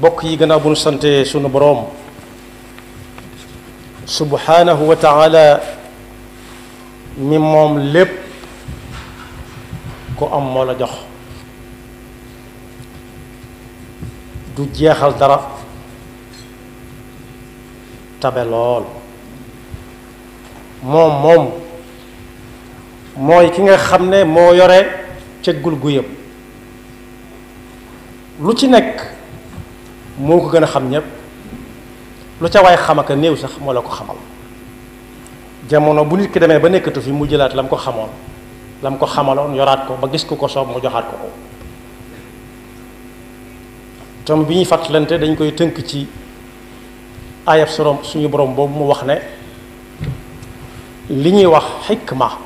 bokk yi gannaaw bu nu sante sunu boroom subhanahu wa taala mi moom lépp ku am moo la jox du jeexal dara tabe lool moom mooy ki nga xam ne moo yore ceggul guyam lu ci nekk moo ko gën a xam ñépp lu ca waay xam ak néew sax moo la ko xamal jamono bu nit ki demee ba nekkatu fi mu jëlaat la mu ko xamoon la mu ko xamaloon yoraat ko ba gis ku ko soob mu joxaat ko ko tom bi ñuy fàttalante dañ koy tënk ci ayab suñu borom boobu mu wax ne li ñuy wax xikma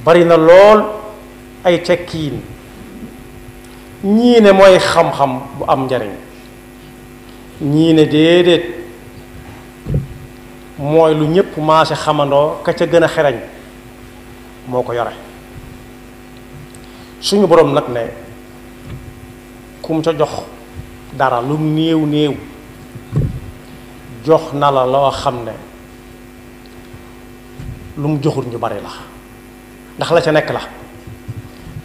bari na lool ay tekkiin ñii ne mooy xam-xam bu am njariñ ñii ne déedéet mooy lu ñépp maase xamandoo ka ca gën a xereñ moo ko yore suñu boroom nag ne kum ca jox dara lu néew néew jox na la loo xam ne lu mu joxul ñu bari la ndax la ca nekk la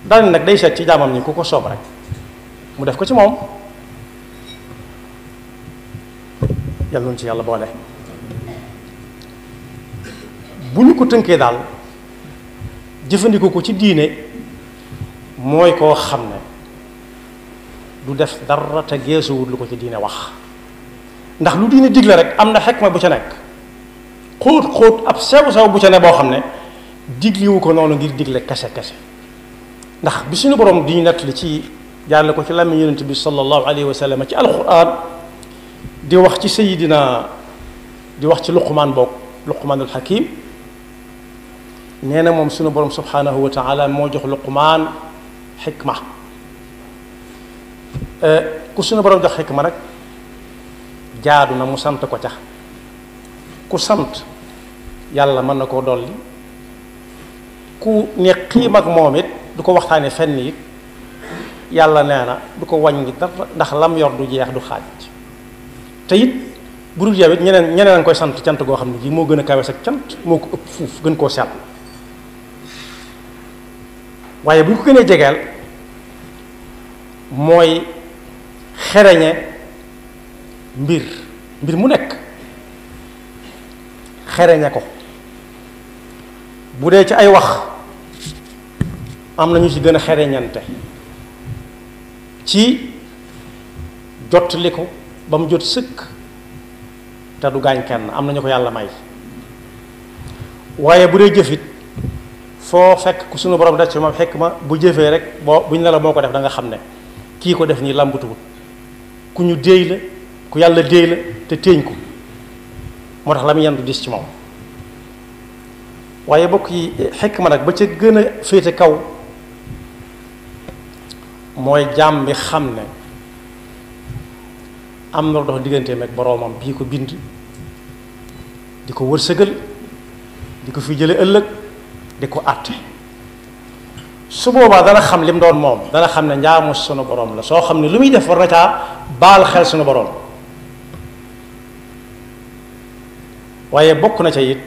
dal nag day seet ci jaamam ñi ku ko soob rek mu def ko ci moom yàlla noonu ci yàlla boole bu ñu ko tënkee daal jëfandikoo ko ci diine mooy koo xam ne du def dara te geesuwut lu ko ci diine wax ndax lu diine digle rek am na xekma bu ca nekk xóot ab sew bu ca ne boo xam ne digliwu ko noonu ngir digle kese ndax bi suñu borom di ñu nettali ci jaarale ko ci làmmiñ yonent bi sallallahu alayhi wa sallam ci alquran di wax ci sayidina di wax ci luqmaan boog luqmaanul hakim nee na moom suñu borom subhanahu wa taala moo jox luqmaan xikma ku suñu borom jox xikma nag jaadu na mu sant ko ca ku sant yàlla mën na koo dolli ku ne xiim ak moom it du ko waxtaane fenn it yàlla nee na du ko wàññi dara ndax lam yor du jeex du xaaj te it bu dul yow it ñeneen a ngi koy sant cant goo xam ne ji moo gën a kawe sa cant moo ko ëpp fuuf gën koo sell waaye bu ñu ko gënee jegeel mooy xereñe mbir mu nekk xereñe ko bu dee ci ay wax am na ñu ci gën a xereñante ci jottali ko ba mu jot sëkk te du gaañ kenn am na ñu ko yàlla may waaye bu dee jëfit foo fekk ku sunu borom def ci moom xekk ma bu jëfee rek buñ ne la moo ko def da nga xam ne kii ko def nii làmbutuwut ku ñu déey la ku yàlla déey la te téeñ ko moo tax la mu yendu dis ci moom waaye bokk yi xekk ma nag ba ca gën a féete kaw mooy jaam bi xam ne am na lu dox digganteem ak boroomam bii ko bind di ko wërsëgal di ko fi jële ëllëg di ko àtte su boobaa dana xam lim doon moom dana xam ne njaamu sunu boroom la soo xam ne lu muy def war na caa baal xel sunu boroom waaye bokk na ca it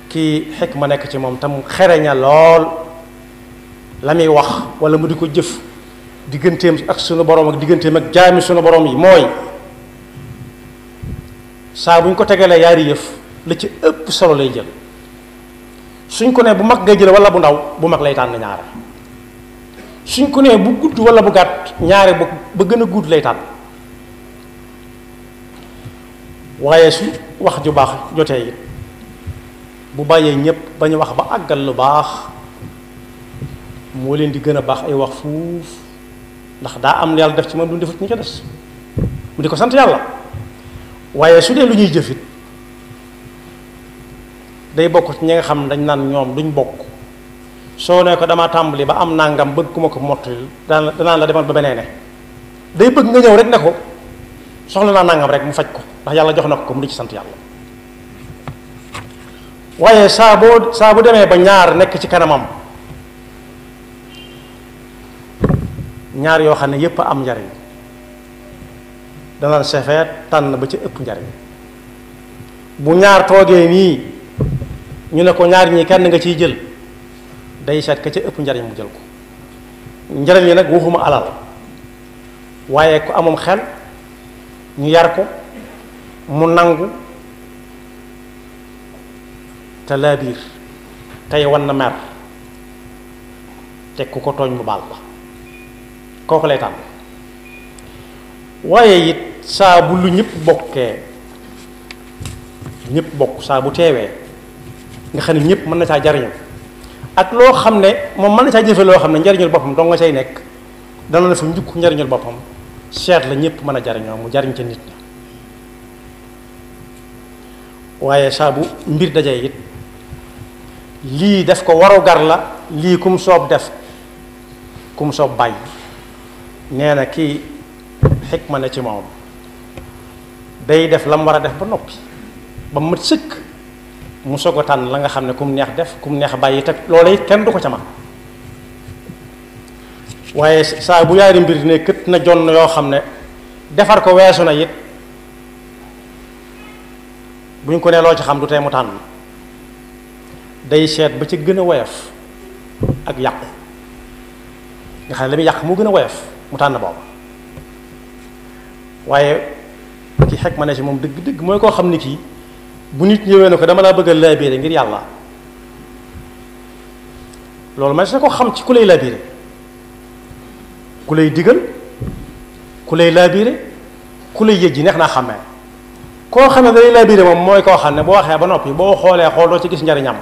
kii xikma nekk ci moom tam xereña lool la muy wax wala mu di ko jëf digganteem ak sunu boroom ak digganteem ak jaami sunu boroom yi mooy saa bu ñu ko tegalee yaari yëf la ci ëpp solo lay jël suñ ko nee bu mag ngay jël wala bu ndaw bu mag lay tànn ñaare suñ ko nee bu gudd wala bu gàtt ñaare ba gën a gudd lay tànn waaye su wax ju baax jotee it bu bàyyee ñépp ba ñu wax ba àggal lu baax moo leen di gën a baax ay wax fuuf ndax daa am yàlla def ci moom lu defut ñu ca des mu di ko sant yàlla waaye su dee lu ñuy jëfit day bokk ci ñi nga xam ne dañ naan ñoom duñ bokk soo ne ko dama tàmbali ba am nangam bëgg ku ma ko mottali danaan la demal ba beneen ne day bëgg nga ñëw rek ne ko soxla naa nangam rek mu faj ko ndax yàlla jox na ko mu di ci sant yàlla waaye saa bu demee ba ñaar nekk ci kanamam ñaar yoo xam ne yépp am njariñ dana sefeet tànn ba ci ëpp njariñ. bu ñaar toogee nii ñu ne ko ñaar ñi kenn nga ciy jël day seet ka ca ëpp njariñ mu jël ko. njariñ li nag waxuma alal waaye ku amum xel ñu yar ko mu nangu te laabiir tey wan na mer te ku ko tooñ mu baal la kooku lay tànn. waaye it saa bu lu ñëpp bokkee ñëpp bokk saa bu teewee nga xam ne ñëpp mën na caa jariñu ak loo xam ne moom mën na caa jëfe loo xam ne njariñul boppam dong nga cay nekk dana la fa njukk njariñul boppam seet la ñëpp mën a jariñoo mu jariñ ca nit ña. waaye saa bu mbir dajee it lii def ko warugar la lii kum soob def kum soob bàyyi nee na kii xikma ne ci moom day def la mu war a def ba noppi ba mu mat sëkk mu soog a tànn la nga xam ne kum neex def kum neex bàyyi teg loola it kenn du ko ca man. waaye saa bu yaari mbir ne kët na jonn yoo xam ne defar ko weesu na it bu ñu ko nee loo ci xam du tey mu tànn day seet ba ci gën a woyof ak yàqu nga xam ne la muy yàq moo gën a woyof mu tànn booba. waaye ki xekma ne ci moom dëgg-dëgg mooy koo xam ni kii bu nit ñëwee na ko dama laa bëgg a laabiire ngir yàlla loolu man sa ko xam ci ku lay laabiire ku lay digal ku lay laabiire ku lay yëj ji neex naa xàmmee. koo xam ne day laabiire moom mooy koo xam ne boo waxee ba noppi boo xoolee xool doo ci gis njariñam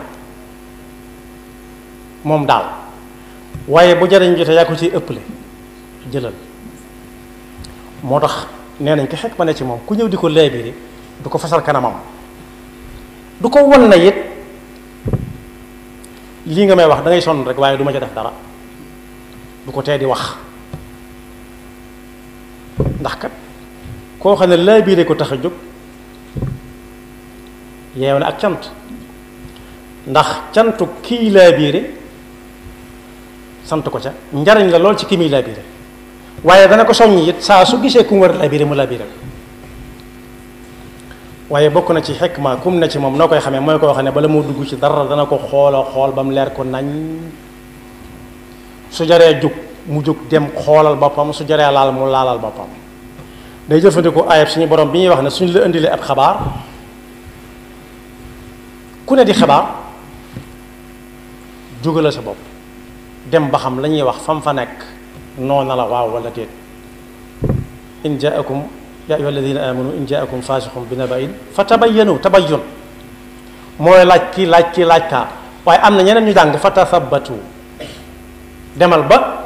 moom daal waaye bu njariñ jotee yaa ko ciy ëpple jëlal. moo tax nee nañ ki xekma ne ci moom ku ñëw di ko laabiire du ko fasal kanamam du ko won na it lii nga may wax da ngay sonn rek waaye du ma ca def dara du ko tee di wax ndax kat koo xam ne laabiire ko tax a jóg yeew na ak cant ndax cantu kii laabiire sant ko ca njariñ la lool ci ki muy laabiire waaye dana ko soññ it saa su gisee ku mu war a laabiire mu laabiire waaye bokk na ci xikma kum na ci moom noo koy xamee mooy koo xam ne bala moo dugg ci dara dana ko xoola xool ba mu leer ko nañ su jaree jug mu jug dem xoolal boppam su jaree laal mu laalal boppam day jëfandikoo ayab suñu borom bi ñuy wax ne suñu la indilee ab xabaar ku ne di xabaar jógala sa bopp dem ba xam la ñuy wax fam fa nekk noona la waaw wala déet. in jaakum yaa ayyuha alladina amanu in jaakum faasiqun bi naba'in fa tabayyanu tabayyun mooy laaj kii kaa waaye am na ñeneen ñu jàng fa tathabbatu demal ba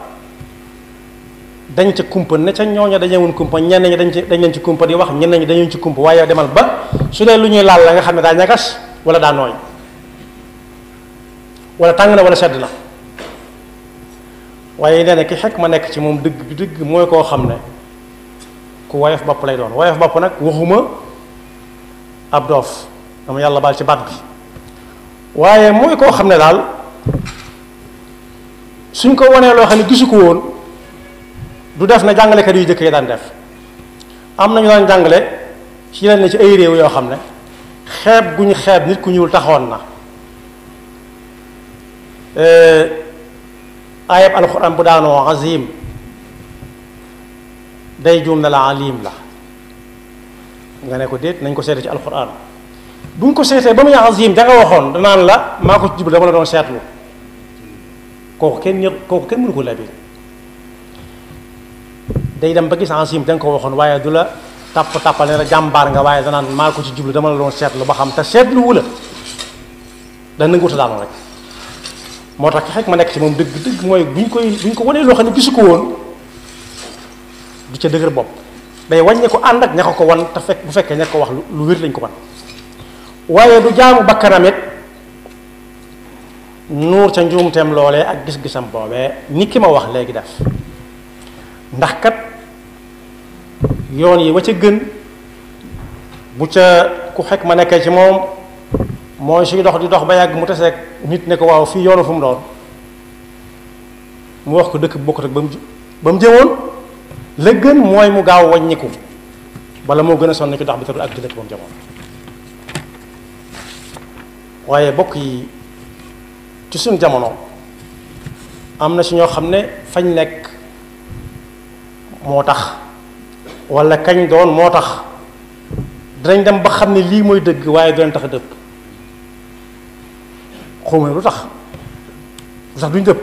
dañ ca kumpa ne ca ñooña dañewoon kumpa ñenn ñi dañ leen ci kumpa di wax ñenn ñi dañu ci kumpa waaye demal ba su dee lu ñuy laal la nga xam ne daa ñagas wala daa nooy wala tàng na wala sedd na. waaye nee na ki xekk ma nekk ci moom dëgg mooy koo xam ne ku woyof bopp lay doon woyof bopp nag waxuma ab doof dama yàlla baal ci baat bi waaye mooy koo xam ne daal suñ ko wanee loo xam ne gisu ko woon du def na jàngalekat yu jëkk yi daan def. am nañu daan jàngale ci leen ne ci ay réew yoo xam ne xeeb gu ñu xeeb nit ku ñuul taxoon na ayab alxuraan bu daanoo azim day juum na la alim la nga ne ko déet nañ ko seete ci alxuraan buñ ko seetee ba muy azim da nga waxoon danaan la maa ko ci jublu dama la doon seetlu kooku kenn mënu ko labir day dem ba gis azim da nga ko waxoon waaye du la tàppal ne la jàmbaar nga waaye danaan maa ko ci jublu dama la doon seetlu ba xam te seetlu wu la da nanguta daanu rek. moo tax ki xekk ma nekk ci moom dëgg mooy buñ ko wanee loo xam ne gisu ko woon du ca dëgër bopp day wàññee ko ànd ak ña ko wan te fekk bu fekkee ña ko wax lu wér lañ ko wan waaye du jaamu bakkanam it nuur ca njuumteem loolee ak gis-gisam boobee ni ki ma wax léegi def ndax kat yoon yi wa ca gën bu ca ku xekk ma nekkee ci moom mooy suy dox di dox ba yàgg mu taseeg nit ne ko waaw fii yoonu fu mu doon mu wax ko dëkk bu bokkut ak ba mu ba mu jëmoon la gën mooy mu gaaw wàññiku bala moo gën a sonn ci dox bi te ak ci dëkk ba mu jëmoon. waaye bokk yi ci suñ jamono am na si ñoo xam ne fañ nekk moo tax wala kañ doon moo tax dinañ dem ba xam ne lii mooy dëgg waaye du leen tax a dëpp. xawma ne lu tax duñ dëpp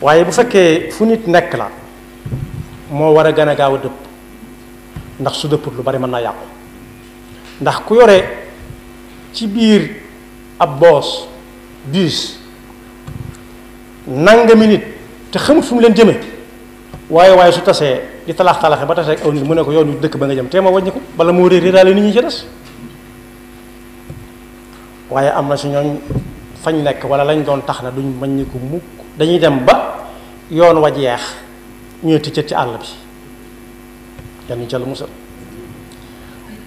waaye bu fekkee fu nit nekk la moo war a gën a gaaw a dëpp ndax su dëpput lu bari mën naa yàqu. ndax ku yore ci biir ab bus nangami nit te xamut fu mu leen jëme waaye su tasee di talax talaxe ba tasee ak aw nit mu ne ko yoon wi dëkk ba nga jëm te ma wàññi ko bala moo réeraale nit ñi ci des. waaye am na si ñooñ fañ nekk wala lañ doon tax na duñ wàññi ko mukk dañuy dem ba yoon wa jeex ñuy ticcat ci àll bi yan ñu jël musal.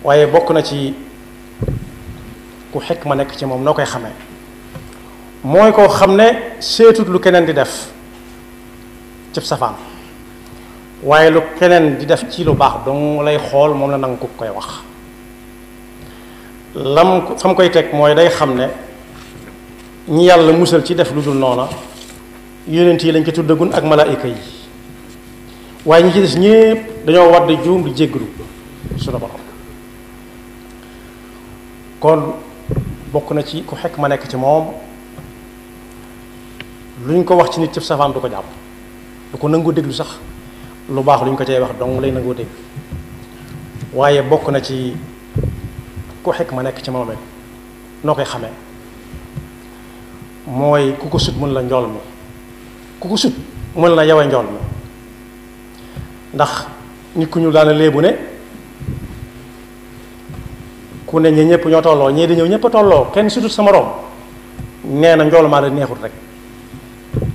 waaye bokk na ci ku xekk ma nekk ci moom noo koy xamee mooy koo xam ne seetut lu keneen di def cib safaan waaye lu keneen di def ci lu baax dong lay xool moom la nangu ko koy wax. fa mu koy teg mooy day xam ne ñi yàlla musal ci def lu dul noona yonent yi lañ ko tuddagun ak malaayika yi waaye ñi ci des ñépp dañoo war di juum di jéggalu suñu borom. kon bokk na ci ku xekk ma nekk ci moom luñ ko wax ci nit ci safaan du ko jàpp du ko nangoo déglu sax lu baax luñ ko cay wax dong lay nangoo dégg. waaye bokk na ci ku xekk ma nekk ci moom it noo koy xamee mooy ku ko sut mën la njool mi ku ko sut mën la yawe njool mi. ndax nit ku ñu daana léebu ne ku ne ñi ñëpp ñoo tolloo ñii di ñëw ñëpp a tolloo kenn sutut sama morom nee na njool maa la neexut rek.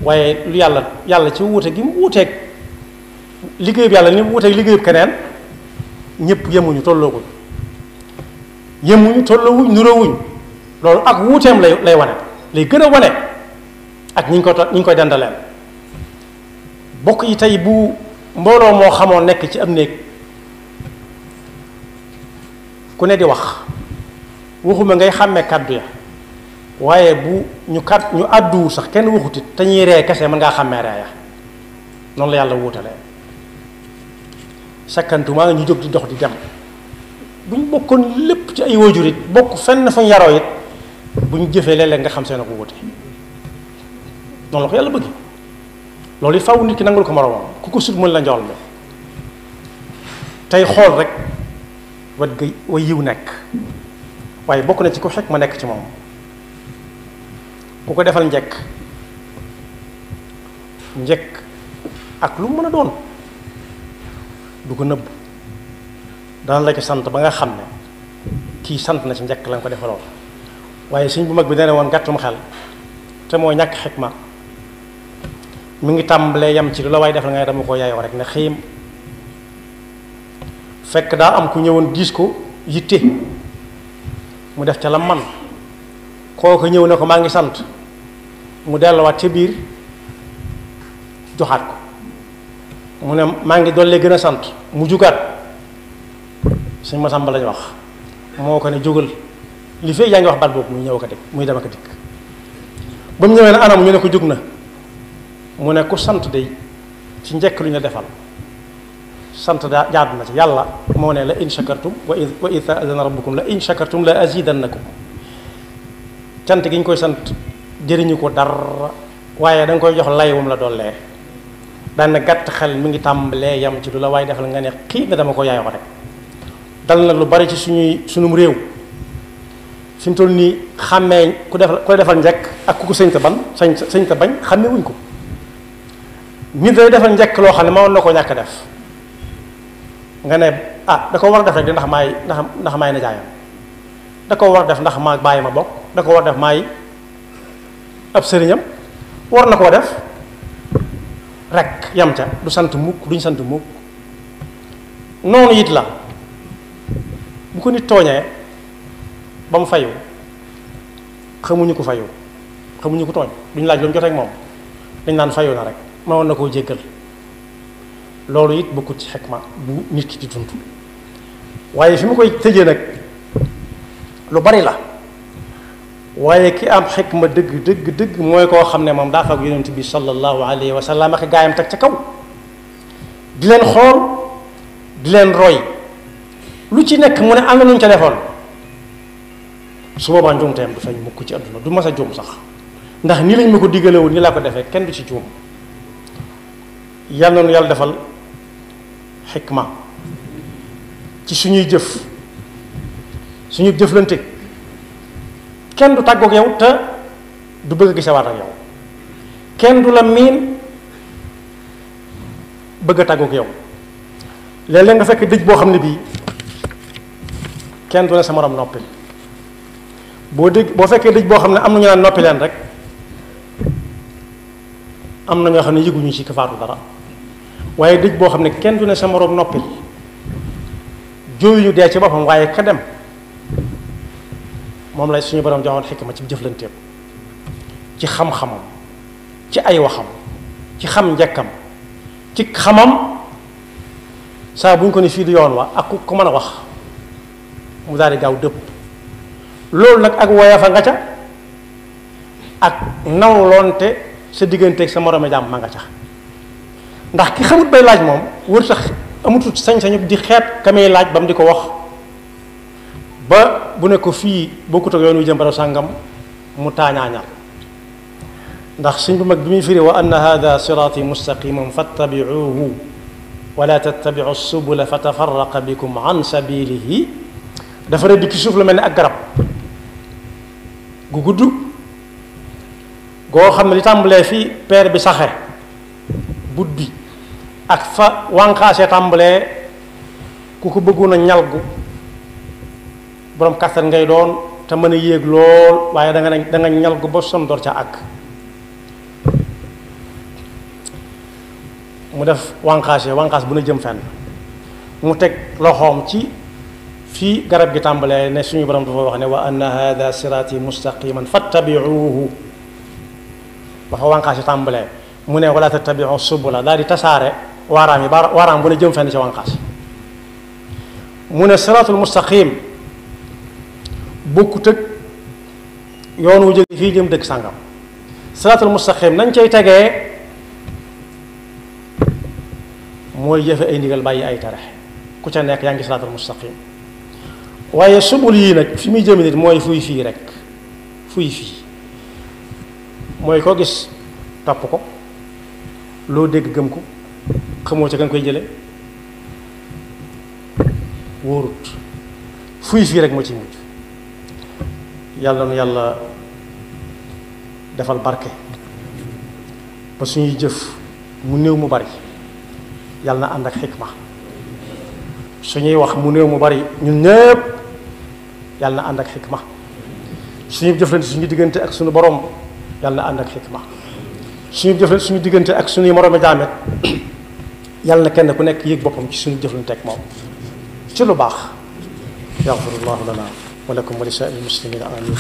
waaye lu yàlla ci wuute gi mu wuuteeg liggéeyub yàlla ni mu wuuteeg liggéeyub keneen ñëpp yemuñu tollooguñ yemuñu tolloowuñ nuroowuñ loolu ak wuuteem lay wane lay gën a wane ak ñi ñu koy dendaleen. bokk yi tey bu mbooloo moo xamoon nekk ci am néeg ku ne di wax waxuma ngay xàmmee kàddu ya waaye bu ñu àdduwul sax kenn waxutit te ñuy ree kese mën ngaa xàmmee ree ya noonu la yàlla wuutalee. sakkantumaa ñu jóg di dox di dem buñ bokkoon lépp ci ay waajur it bokk fenn fañ yaroo it buñ jëfee léeg-léeg nga xam seen ko wute noonu la ko yàlla bëgg. loolu it faw nit ki nangul ko moroomam ku ko sut mën la njool mi tey xool rek wat ga wa yiw nekk. waaye bokk na ci ku xekk ma nekk ci moom ku ko defal njekk ak lu mën a doon du ko nëbb dana la ci sant ba nga xam ne kii sant na ci njekk la nga ko defaloon. waaye suñ bu mag bi dane woon gàttum xel te moo ñàkk xikma mi ngi tàmbalee yam ci lu la waaye defal ngay dama ko yaayoo rek ne xiim fekk daa am ku ñëwoon diis ko yitte mu def ca la man kooku ñëw ne ko maa ngi sant mu delluwaat ca biir joxaat ko mu ne maa ngi dollee gën a sant mu jugaat suñ Masamba lañu wax moo ko ne jógal li fee yaa ngi wax baat boobu muy ñëw ko dikk muy dem ak dikk ba mu ñëwee ne anam ñu ne ko jóg na mu ne ku sant de ci njëkk lu ñu defal sant daa jaadu na ci yàlla moo ne la in shakartum wa id ta'adana rabbukum la in shakartum la azidannakum cant gi ñu koy sant jëriñu ko dara waaye da nga koy jox lay wum la dollee daan na gàtt xel mi ngi tàmbalee yam ci lu la waaye defal nga ne xii na dama ko yaayoo rek dal na lu bari ci sunum réew fi mu toll nii xàmmee ku defal njëkk ak ku ko sëñ ta bañ xàmmee wuñ ko nit day defal njëkk loo xam ne ma woon na koo ñàkk def nga ne da ko war a def rek di ndax maay na jaayam da ko war a def ndax maa bàyyi ma bokk da ko war a def maay ab sëriñam war na koo def rek yam ca du sant mukk duñ sant mukk noonu it la bu ko nit tooñee ba mu fayu xamuñu ko fayu xamuñu ko tooñ duñ laaj lu mu jotee ak moom dañ naan fayu na rek ma woon na koo jéggal loolu it bokkut ci xikma bu nit ki di dund. waaye fi mu koy tëjee nag lu bari la, waaye ki am xikma dëgg dëgg dëgg mooy koo xam ne moom daa fag yonent bi sallallahu alayhi wa sallam ak gaayam teg ca kaw di leen xool di leen roy, lu ci nekk mu ne am na lu ñu ca defoon, su boobaa njuumteem du feeñ mukk ci àdduna, du mas a juum sax, ndax nii lañ ma ko diggalewul ni laa ko defee, kenn du ci juum. yàlla na nu yàlla defal xikma ci suñuy jëf, suñu jëflante, kenn du tàggoog yow te du bëgg a gisewaat ak yow, kenn du la miin bëgg a tàggoog yow. léeg-léeg nga fekk dëj boo xam ne bii kenn du ne sa morom noppi, boo fekkee dëj boo xam ne am na ñu naan noppi leen rek, am na ñoo xam ne yëguñu ci kafaatu dara, waaye dëj boo xam ne kenn du ne sa morom noppi jooyuñu dee ci boppam, waaye ka dem moom lay suñu borom joxoon xikma ci jëflanteem, ci xam-xamam, ci ay waxam, ci xam njëkkam, ci xamam saa bu ñu ko ne fii di yoon wa ak ku ko mën a wax mu daal di gaaw dëpp. loolu nag ak woyafa nga ca, ak nawloonte sa digganteeg sa moromi jàmm ma nga ca, ndax ki xamut bay laaj moom wër tax amutut sañ-sañu di xeet ka muy laaj ba mu di ko wax ba bu ne ko fii bokkut ak yoon wi jëm bara sàngam mu taañaañal. ndax suñ bu mag bi muy firi wa anna hada siraati mustaqiman fattabicuuhu wala tattabicu subula fa tafarraqa bikum an sabilihi, dafa rëdd ci suuf la mel ni ak garab gu gudd goo xam ne li tàmbalee fii peer bi saxe but bi ak fa wànqaasee tàmbalee ku ko bëggoon a ñalgu borom kàttan ngay doon te mën a yéeg lool, waaye da nga ñalgu ba son door ca àgg. mu def wànqaas bu na jëm fenn, mu teg loxoom ci fii garab gi tàmbalee ne suñu borom dafa wax ne wa anna hada siraati mustaqiman fattabiuhu, ba fa wànqaas yi tàmbalee mu ne wala tattabiu subula, daal di tasaare waaraam bu ne jëm fenn ci wànqaas. mu ne siraatul mustaqim bokkut ak yoon wu jóge fii jëm dëkk sàngam. siraatul mustaqim nañ cay tegee mooy jëfe ay ndigal bàyyi ay tere, ku ca nekk yaa ngi siraatul mustaqim. waaye subul yii nag fi muy jëme nit mooy fuy fii rek, fuy fii mooy koo gis topp ko, loo dégg gëm ko, xamoo ca kan koy jële, wóorut, fuy fii rek moo ci mujj. yàlla nu yàlla defal barke ba suñuy jëf mu néew mu bari yàlla na ànd ak xikma, suñuy wax mu néew mu bari ñun ñëpp yàlla na ànd ak xikma, suñu jëflante suñu diggante ak suñu borom yàlla na ànd ak xikma, suñu jëflante suñu diggante ak suñuy moroomi jaamet yàlla na kenn ku nekk yëg boppam ci suñu jëflante ak moom ci lu baax. yaxfirullahu lana wa lakum wa li saa'iril muslimina amin.